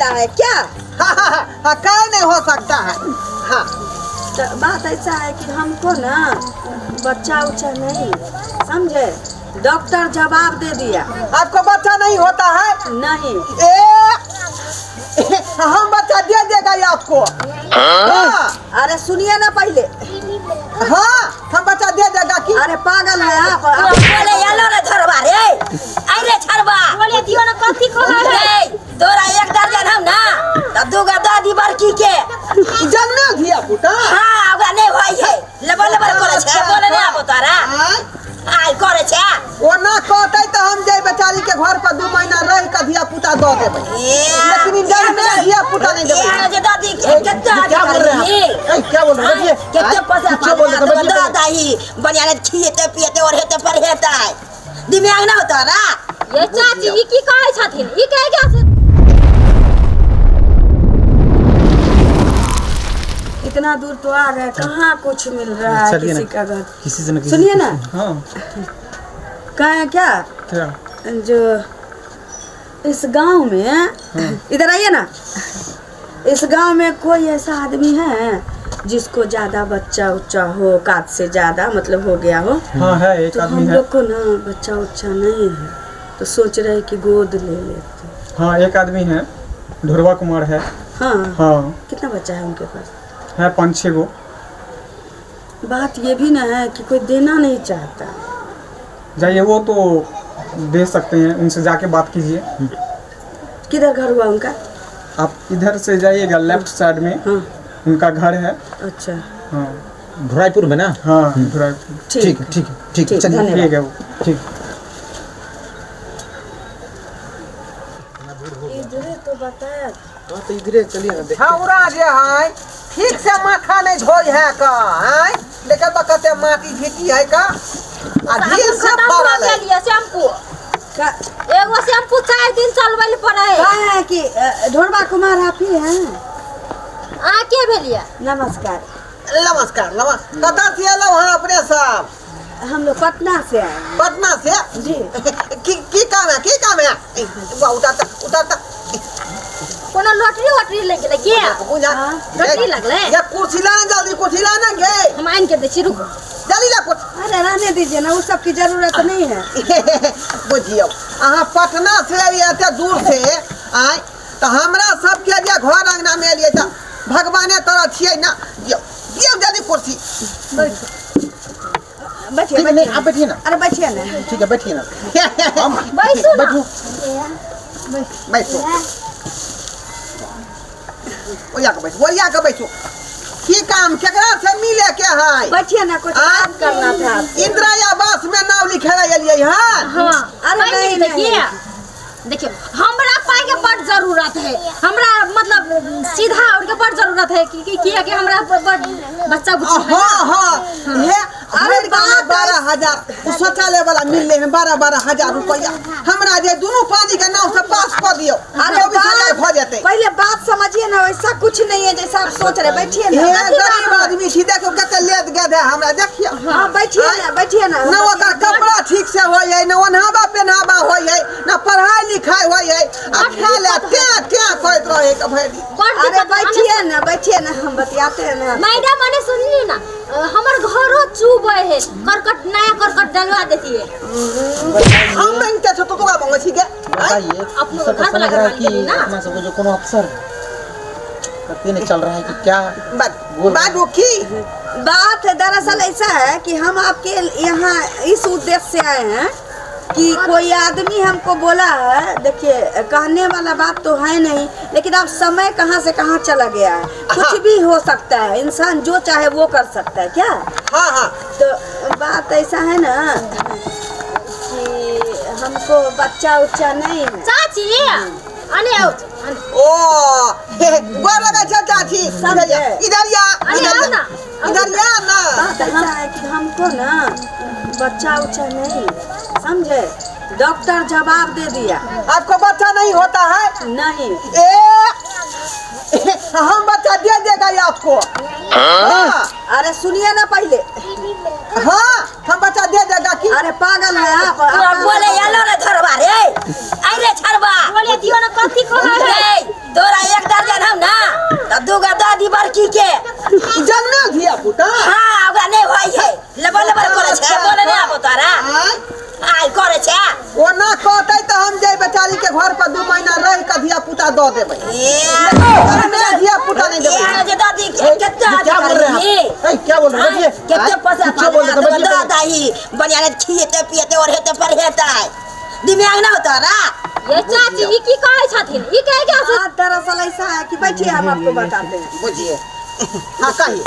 सकता है क्या? हाँ हाँ हाँ, काहे नहीं हो सकता है। हाँ तो बात ऐसा है कि हमको ना बच्चा उच्चा नहीं, समझे? डॉक्टर जवाब दे दिया। आपको बच्चा नहीं होता है? नहीं। ए हम बच्चा दे देगा ये आपको। हाँ। अरे सुनिए ना पहले। हाँ हम बच्चा दे देगा कि। अरे पागल है आप। बोले आलो रे धरबा रे, आई रे छरबा। बोले दियो ना कथी कहै है। रे तोरा एक दर्जन हम ना त दूगो दादी बड़की के जन्मे धिया पुता। हाँ ओकरा नहीं होय है, लेबर लेबर करे छै, बोले नहीं आबो तोरा। आँय? आइ करे छै। ओ ना कहतै तऽ हम जाय बेचारी के घर पर 2 महीना रह के धिया पुता दऽ देबै, लेकिन ई जन्मे धिया पुता नहीं देबै। ए, जे दादी के कते क्या बोल रहे हैं आप? ए, क्या बोल रहे हैं? बैठिए। कते पैसा क्या बोल रहे हैं? बैठिए। दादी बढ़िया ने खिएते पिएते और हेते पढ़ेते दिमाग ना होता रा। ये चाची ई की कहै छथिन? ई कहि गेल छै। इतना दूर तो आ गए, कहाँ कुछ मिल रहा है चलिए ना। किसी का घर। किसी से ना किसी सुनिए ना। हाँ कहें क्या क्या? जो इस गांव में, इधर आइए ना, इस गांव में कोई ऐसा आदमी है जिसको ज्यादा बच्चा उच्चा हो, कात से ज्यादा मतलब हो गया हो? हाँ है, एक तो आदमी हम है। लोग को ना बच्चा उच्चा नहीं है, तो सोच रहे कि गोद ले लेते। हाँ एक आदमी है, ढोरवा कुमार है। हाँ हाँ। कितना बच्चा है उनके पास? है 5-6 गो। बात ये भी ना है कि कोई देना नहीं चाहता। जाइए, वो तो दे सकते हैं, उनसे जाके बात कीजिए। किधर घर हुआ उनका? आप इधर से जाइएगा लेफ्ट साइड में। हाँ। उनका घर है। अच्छा। हाँ। धुराईपुर में ना? हाँ धुराईपुर। ठीक ठीक है, ठीक है, ठीक है, ठीक, चलिए। धन्यवाद। ठीक है वो, ठीक। इधर तो बताया। हाँ तो इधरे चलिए ना, देखते हैं। छौड़ा जे है ठीक से माथा नहीं धोइ है का, आँय? देखै तऽ कते माटी झीटी है का, आ ढील से खत्म भऽ पड़ल है। गेल ये शैम्पू। एगो शैम्पू 4 दिन चलबै लए पड़ै है। कहे है कि ढोरबा कुमार आप ही हैं? अहाँ के भेलियै? नमस्कार। नमस्कार नमस्कार। कतऽ से एलहुँ हँ अपने सब? हम लोग पटना से आए हैं। पटना से? जी। की काम है, की काम है? बा, उतर उतर। कोनो लॉटरी वॉटरी लागि गेलै के? बुझा। हाँ। लॉटरी लगलै? ये कुर्सी लाना, जल्दी कुर्सी लाना गे। हम आनि के दै छी, रुकू। जल्दी ला कुर्सी। अरे रहने दीजिए ना, उस सब की जरूरत नहीं है। बुझियौ अहाँ पटना से एलियै एते दूर से आँय, तऽ हमरा सबके जे घर अङ्गना मे एलियै तऽ भगवाने तरह छियै ना। दियौ दियौ जल्दी कुर्सी। बैठिए, ठीक है, नहीं, बैठिए। आप बैठिए ना। अरे बैठिए ना। ठीक है बैठिए ना। हम बैसू ना। बैठू। बैठू, ओरिया के बैठू, ओरिया के बैठू। की काम केकरा से मिले के है? बैठिए ना, कुछ आँय? काम करना था आपसे। इंदिरा आवास में नाम लिखे ला एलियै हन? हाँ। अरे पाइ नहीं, नहीं, नहीं। देखिए देखिए हमरा पाइ के बड़ जरूरत है, हमरा मतलब सीधा और के बड़ जरूरत है कि कि किया कि हमरा बड़ बच्चा बुच्ची है ना। हाँ हाँ हे, अरे अरे बात 12,000 शौचालय वाला मिलले हैं, 12-12 हजार रुपया हमरा जे दुनू पानी के नाव से पास कऽ दियौ। अरे 24,000 बात भऽ जेतै। पहले बात समझिए ना, वैसा कुछ नहीं है जैसा आप सोच रहे। बैठिए ना। हे गरीब आदमी छी, देखियौ कते लेद गेद है हमरा, देखियौ। हाँ बैठिए ना, बैठिए ना। न ओकर कपड़ा ठीक से होइ है, न ओन्हाबा पेन्हाबा होइ है, न पढ़ाई लिखाई होइ है, आ खाय ले ट्यां ट्यां करैत रहै के भरि दिन। बड़ अरे दिक्कत है। बैठिए ना, बैठिए ना, हम बतियाते हैं ना। मैडम अने सुनिए ना, हमर घरो चूबै है, करकट नया करकट डलवा देतिए। हम मांगते छौ तो तोरा मांगै छी गे? बताइए, अपनो सब घर समझ वाला रहा है घर कि वाली ना। अपना सबको जो कोनो अफसर है पता नहीं चल रहा है कि क्या बोल रहा है। बाजू की बात दरअसल ऐसा है कि हम आपके यहाँ इस उद्देश्य से आए हैं कि कोई आदमी हमको बोला है, देखिए कहने वाला बात तो है नहीं, लेकिन अब समय कहाँ से कहाँ चला गया है, कुछ भी हो सकता है, इंसान जो चाहे वो कर सकता है क्या? हाँ हाँ। तो बात ऐसा है ना कि हमको बच्चा उच्चा नहीं है। चाची अने आओ, अने। ओ गोर लगै छौ चाची। समझे? इधर या, अरे इधर आओ या, ना, इधर या ना। बात ऐसा है कि हमको ना बच्चा उच्चा नहीं, समझे? डॉक्टर जवाब दे दिया। आपको बच्चा नहीं होता है? नहीं। ए हम बच्चा दे देगा ये आपको। हाँ। अरे सुनिए ना पहले। हाँ हम बच्चा दे देगा कि। अरे पागल है आप। बोले आलो रे धरबा रे, आई रे छरबा। बोले दियो ना कथी कहै है। रे तोरा दऽ देबै। ए धिया पुता नहि देबै। ए जे दादी ए, केते ये क्या बोल रहे हैं आप? ए, क्या बोल रहे हैं? बैठिए। केते पैसा कुछो बोल देते, बैठिए पहले। दादी बढ़िया ने खिएते पिएते और हेते पढ़ेते दिमाग ना होता रा। ये चाची ई की कहै छथिन, ई कहे के बात दरअसल ऐसा है कि बैठिए हम आपको बताते हैं। बुझिए। हाँ कहिए।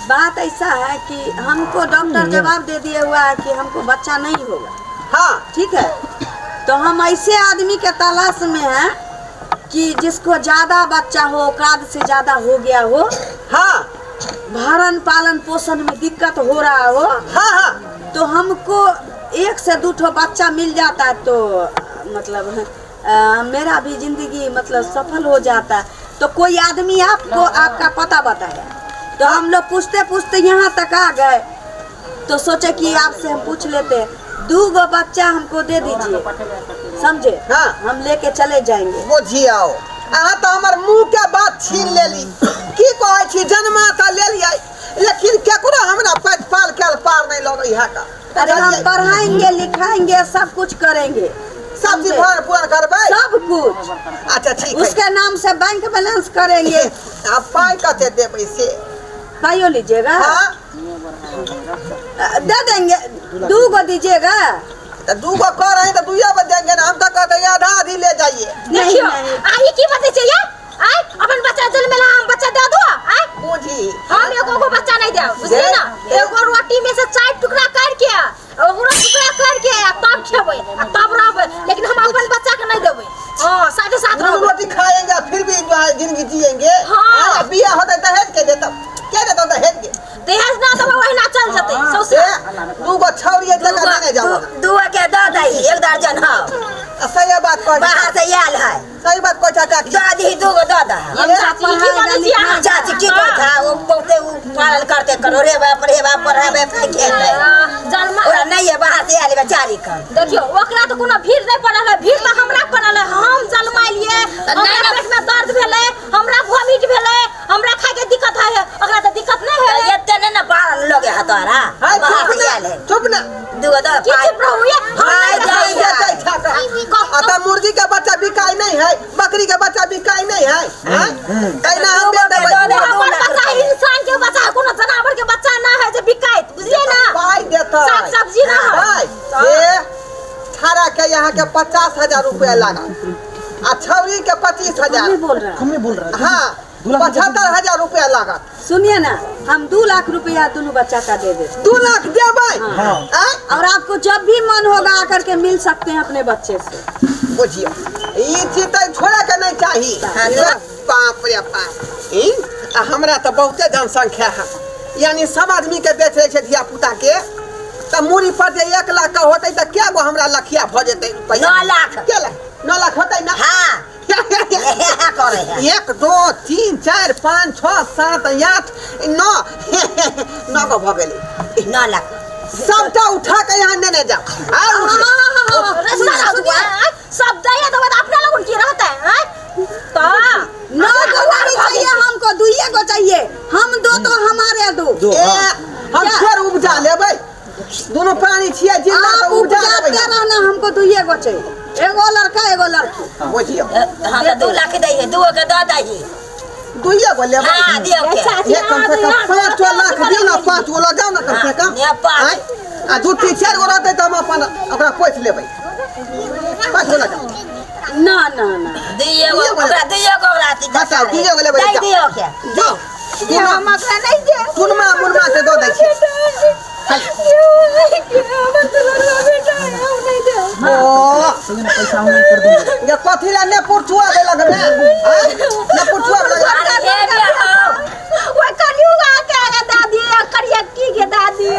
बात ऐसा है कि हमको डॉक्टर जवाब दे दिया हुआ है कि हमको बच्चा नहीं होगा। हाँ ठीक है, तो हम ऐसे आदमी के तलाश में हैं कि जिसको ज्यादा बच्चा हो, औकात से ज्यादा हो गया हो। हाँ भरण पालन पोषण में दिक्कत हो रहा हो। हाँ हाँ तो हमको एक से दो ठो बच्चा मिल जाता है तो मतलब मेरा भी जिंदगी मतलब सफल हो जाता है। तो कोई आदमी आपको आपका पता बताया तो हम लोग पूछते पूछते यहाँ तक आ गए, तो सोचे कि आपसे हम पूछ लेते हैं। दो गो बच्चा हमको दे दीजिए, समझे? हाँ। हम लेके चले जाएंगे। बुझियो अहाँ तो हमर मुँह के बात छीन लेली। की कहै छी, जन्मा तऽ लेलियै लेकिन केकरो हमरा पैठ पाल के पार नहीं लगै है का। अरे हम पढ़ाएंगे लिखाएंगे सब कुछ करेंगे, सब चीज भरण पूरण करबै सब कुछ। अच्छा ठीक है, उसके नाम से बैंक बैलेंस करेंगे। आ पाइ कते देबै से पाइयो लीजिएगा? हाँ दे देंगे, दू गो दीजिएगा। तो दू गो कह रहे हैं तो दुइया बज जाएंगे ना, हम तो कहते हैं आधा आधी ले जाइए। देखियो आ ई की बतै छै ये? आय अपन बच्चा जन्मेला हम बच्चा दे दो। आय बुझी हम एको गो बच्चा नहीं देब, बुझलिए ना? एगो रोटी में से 4 टुकड़ा करके ओकरो टुकड़ा करके आ तब खेबै आ तब रहबै, लेकिन हम अपन बच्चा के नहीं देबै। हां 7.5 हम रहबै। रोटी खाएंगे फिर भी जो है जिंदगी जिएंगे। हाँ। बियाह होते दहेज के देता, क्या देता दहेज के? दहेज ना देबै ओहिना चल जतै सौंसे। दू गो छौरी एक जगह लेने जाओ। दू के दऽ दही एक दर्जन। हाँ सही बात कह, बाहर से आयल है। सही बात कह चाचा। दऽ दही दू गो दऽ दह। ये चाची ई की बजै छी अहाँ? चाची की कहै था वो बहुते उ पालन करते करो रे बाप रे बाप पढ़ाबे खेले जन्म ओकरा नहीं है, बाहर से आयल है बेचारी का। देखियो ओकरा तो कोनो भीड़ नहीं पड़ल है, भीड़ तो हमरा पड़ल है। हम जन्माइलिए, हमरा पेट में दर्द भेलै, हमरा वोमिट भेलै, हमरा खाय के दिक्कत है, ओकरा तो दिक्कत नहीं है। एते नहीं ना पालन लगे है तोरा, हाय बाहर चुप से आयल ना, है। चुप ना। दू गो दऽ की चुप रहू ये? हम पाइ नहीं दै देबै। है। अतः मुर्गी के बच्चा बिकाई नहीं है, बकरी के बच्चा बिकाई नहीं है। तैना हम दे देबै। हमर बच्चा इंसान के बच्चा है, कोनो जानवर के बच्चा ना है जे बिकाइत, बुझलिए ना? पाइ देतै साग सब्जी ना है। पाइ ए छाड़ा के यहाँ के 50,000 रुपया लागल आ छौरी के 25,000। बोल रहा है। कम में बोल रहा है। हाँ 75,000 रुपया लागत। सुनिए ना, हम 2 लाख रुपया दोनों बच्चा का दे दे। 2 लाख देबै? हाँ। और आपको जब भी मन होगा आकर के मिल सकते हैं अपने बच्चे से। बुझियो ई चीज तो छोड़ा के नहीं चाही। बाप रे बाप, ई हमरा तो बहुते जनसंख्या है, यानी सब आदमी के बेच रहे धिया पुता के, तो मूड़ी पर जे 1 लाख का होते तो क्या गो हमरा लखिया भ जेतै रुपया? 9 लाख। क्या लाख? 9 लाख होते ना? हाँ करे है। 1 2 3 4 5 6 7 8 9 9 गो भ गेलै। 9 लाख सबटा उठा के यहाँ नेने जाओ। सब दैया देबै तऽ अपना लोगन की रहतै? आँय तो 9 गो नहीं चाहिए हमको, 2 गो चाहिए। हम दो तो हमारे दो। हम फेर उपजा लेबै, दोनों प्राणी छियै जिंदा आप तऽ उपजा लेबै। उपजाते रहना, हमको 2 गो चाहिए, एगो लड़का एगो लड़की। बुझियो हाँ तो 2 लाख दै है, 2 के दऽ दही। 2 गो लेबै। हाँ दियौ के। ये कम से कम 5 लाख दियौ ना, 5 गो लऽ जाउ ना कम से कम। आ 2 3 4 गो रहतै तऽ हम अपन ओकरा पोसि लेबै। 5 गो लऽ जाउ। ना ना ना दियौ ओकरा, दियौ गो राति बताउ दियौ गो लेबै। दै दियौ के। जाउ हम ओकरा नहीं देब। चुनमा मुनमा के दऽ दै छी। ओ पैसा हम कर देंगे। ये कथी ला ने पुरछुआ देलक ने? ने पुरछुआ देलक। ओए करियो के दादी करिया की के दादी।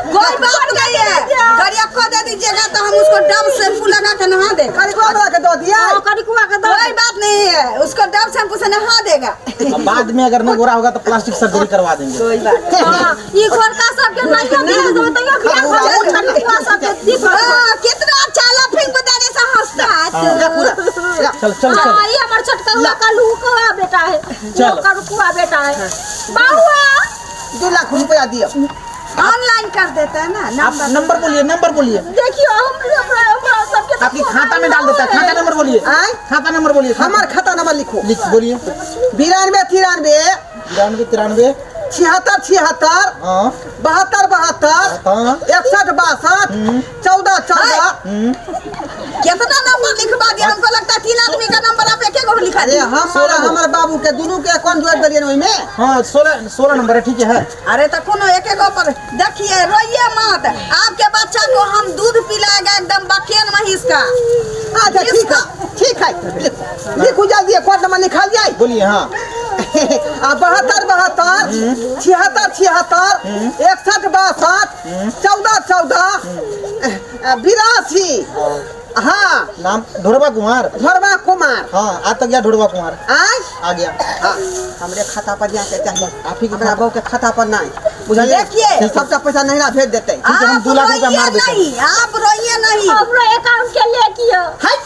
कोई बात नहीं है, करिया को दे दीजिएगा तो हम उसको डब शैम्पू लगा के नहा देंगे। करिकुआ के दो दिया। हां करिकुआ के दो। कोई बात नहीं है, उसको डब शैम्पू से नहा देगा। अब बाद में अगर नहीं गोरा होगा तो प्लास्टिक सर्जरी करवा देंगे। कोई बात नहीं। हां ई गोरका सब के नहीं दिया तो तैयो बियाह हो जाए करिकुआ सब के दिख। हां कितना अच्छा लाफिंग बताने से हंसता है। चल चल चल। हां ये हमर छोटका हुआ कलुकुआ बेटा है, चल कलुकुआ बेटा है। बाबुआ 2 लाख रुपया दियो। ऑनलाइन कर देते हैं ना। आप नंबर बोलिए, नंबर बोलिए। देखियो हमरा सबके तो आपकी खाता में डाल देता है। खाता नंबर बोलिए। आय? खाता नंबर बोलिए। हमार खाता नंबर लिखो। लिख बोलिए। 92 93 92 93 76 76 हाँ 72 72 हाँ 61 62 14 14। कितना नंबर लिखवा दिया? हमको लगता है 3 आदमी का नंबर आप एक एक लिखा अरे दिए। हमारा हमार बाबू के दोनों के अकाउंट जोड़ दिए ओइ में। हाँ 16 16 नंबर है, ठीक है। अरे तो कोनो एक एक पर देखिए, रोइए मत, आपके बच्चा को हम दूध पिलाएगा एकदम बकेन महीस का। अच्छा ठीक है, ठीक है, लिखू जल्दी, अकाउंट नंबर लिखा जाए। बोलिए। हाँ आ 72 72 76 76 61 62 14 14 82। हाँ नाम ढोरबा कुमार। ढोरबा कुमार। हाँ आ तो गया ढोरबा कुमार। आय आ गया। हाँ हमरे खाता पर जाके चाहिए, आप ही के हमरा बहू के खाता पर नहीं, बुझलिए? देखिए। सबटा पैसा नहीं ना भेज देते। ठीक है, हम आप 2 लाख रुपया रोइए मार देते हैं। नहीं, आप रोइए नहीं। हमरो अकाउंट के लेकियो। हाय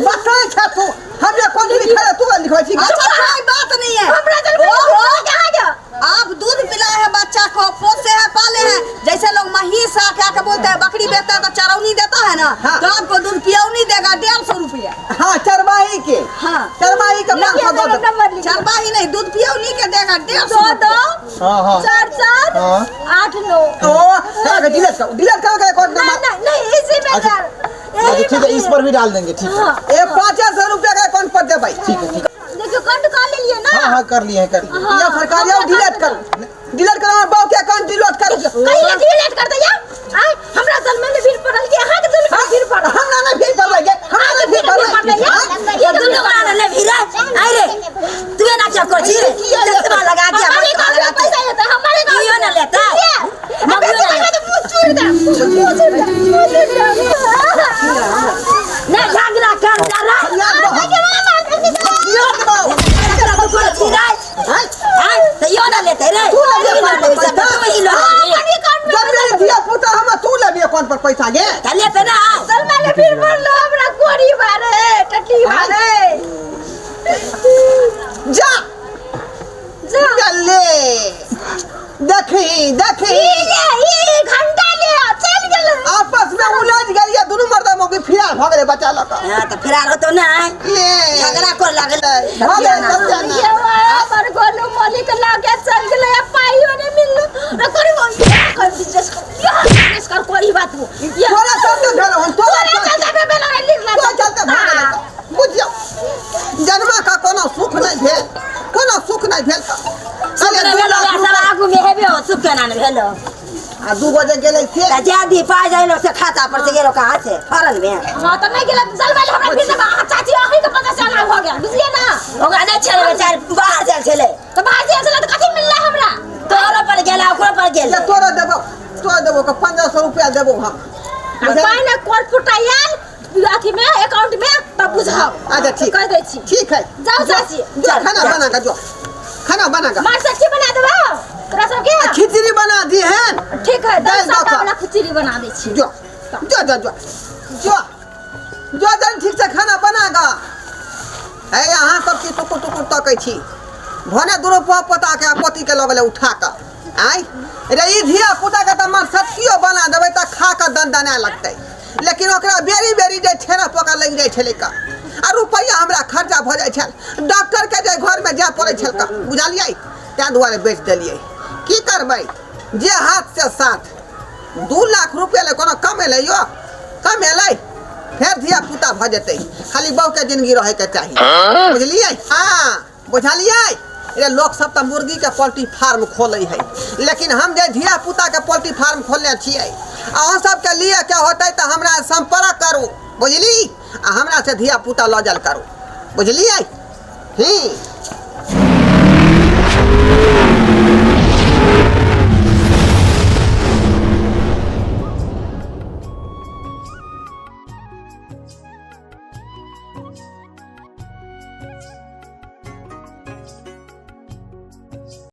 बताए छा तू हमरे कौन लिखा है, तू लिखै छी। अच्छा कोई बात नहीं है। हमरा जल कहां गया? आप दूध पिलाए हैं बच्चा को, पोसे हैं, पाले हैं, जैसे लोग महीस क्या क्या बोलते हैं, बकरी बेचता है तो चरौनी देता है ना। हाँ। तो आपको दूध पियौनी देगा 150 रुपया। हाँ चरवाही के। हाँ चरवाही के 500 दो। नंबर लिखिए। चरवाही नहीं, दूध पियौनी के देगा 150 2 2 हाँ हाँ 4 4 हाँ 8 9। ओ डिलीट करो, डिलीट करो के अकाउंट नहीं नंबर। नहीं नहीं इसी में अच्छा। कर। अच्छा ठीक है, इस पर भी डाल देंगे। ठीक है हाँ ए 500 रुपया के अकाउंट पर देबै। ठीक है ठीक है। देखियो कंट कर लेलिए ना। हाँ हाँ कर लिए हैं, कर लिए। हाँ, या सरकारी हमरा डिलीट कर, डिलीट करो, हमर बहू के अकाउंट डिलीट कर। कहिए डिलीट कर दे या। आय हमरा जन्म में भीड़ पड़ल के अहाँ के जन्म में भीड़ पड़ल। हमरा नहीं भीड़ पड़ल गे, हमरा नहीं भीड़ पड़ल। ये दुनू वाला ने भीड़ आय रे, तू ना क्या कर छी रे? चश्मा लगा के हमारे माथा अकाउंट लगा में के पैसा हेतै, हमारे अकाउंट इहो ना लेता। मम्मी तो मुंह चूर दे, मुंह चूर दे, मुंह चूर दे। ना झगड़ा कर जरा। याद रहो, याद रहो। तू कर छी रे? हां तो इहो ना लेते रे। तू लेबे अकाउंट पर पैसा। तू ही लो रे। जब मेरे धिया पुता हम तू लेबे अकाउंट पर पैसा गे। त लेते ना। चल माले भीड़ पड़ल, हमरा गोरी बारे टटली बारे। जा जा ले देखी देखी ई ले ई घंटा ले चल गेल। आपस में उलझ गेलिए दुनू मर्दा मौगी फिरार भ गेलै बच्चा लऽ कऽ। हां तो फिरार होतो ना, ले झगड़ा कर लागल। भ गेलै सत्यानाश। ये हमर गोलू मालिक लगे चल गेलै, आ पाइयो नहीं मिललो। न करबो कर बिजनेस कर, या बिजनेस कर कोई बात हो। तोरा चलते भेल हन, तोरा तोरा चलते भेल हन, लिख ला। तोरा चलते भऽ गेलै। बुझियौ जन्मा का कोनो सुख नहीं भेल, कोनो सुख नहीं भेल। सुख नहि भेलो, सब आगू में हेबे हो, सुख केना नहि भेलो? आ 2 बजे गेलै से त जादी पाइ जाइलो से खाता पर से गेलो कहाँ से फरल में। हां त नहीं गेलै चल भाई हमरा फिर से चाची अहीं के पता से अना भ गेल, बुझलिए ना? ओकरा नहीं छेलै बेचारी, बाहर जायल छेलै। त बाहर जायल छेलै त कथी मिललै हमरा? तोरो पर गेला, ओकरो पर गेल। तोरा देबो, तोरा देबो के 1500 रुपया देबो हम। पाइ ने कोर फुटा आयल अथी में अकाउंट में तब बुझाओ। अच्छा ठीक कह दै छी। ठीक है जाओ चाची। जो खाना बना के, जो खाना बना के मार सब्जी बना देबो तोरा सबके। खिचड़ी बना दी है। ठीक है, दाल दाल दऽ सादा कऽ। वाला खिचड़ी बना दै छी। जो जो जो जो जो जो जन ठीक से खाना बना गा। है अहाँ सब की टुकुर टुकुर तकै छी, भने दुनू पोता के पोती के लगले उठा कऽ। आय रे ई धिया पुता के तऽ मार सब्जियो बना देबै तऽ खा कऽ दनदना लगतै, लेकिन ओकरा बेरी बेरी जे छेना पका लागि जाइ छलै कऽ, आ रुपैआ हमरा खर्चा भऽ जाइ छल, डॉक्टर के जे घरमे जाय पड़ै छल कऽ, बुझलियै? ताहि दुआरे बेच देलियै। की करबै, जे हाथ से साथ 2 लाख रुपैआ ले कोनो कम एलै यौ, कम एलै फेर धिया पुता भऽ जेतै, खाली बहूके जिंदगी रहैके चाही, बुझलियै? हाँ बुझलियै? रे लोक सब तऽ मुर्गी के पोल्ट्री फार्म खोलै है, लेकिन हम जे धिया पुता के पोल्ट्री फार्म खोलने छियै, अहाँ सबके लिए के होतै तऽ हमरा संपर्क करू, बुझली? आ हमरा से धिया पुता लऽ जायल करू, बुझलियै?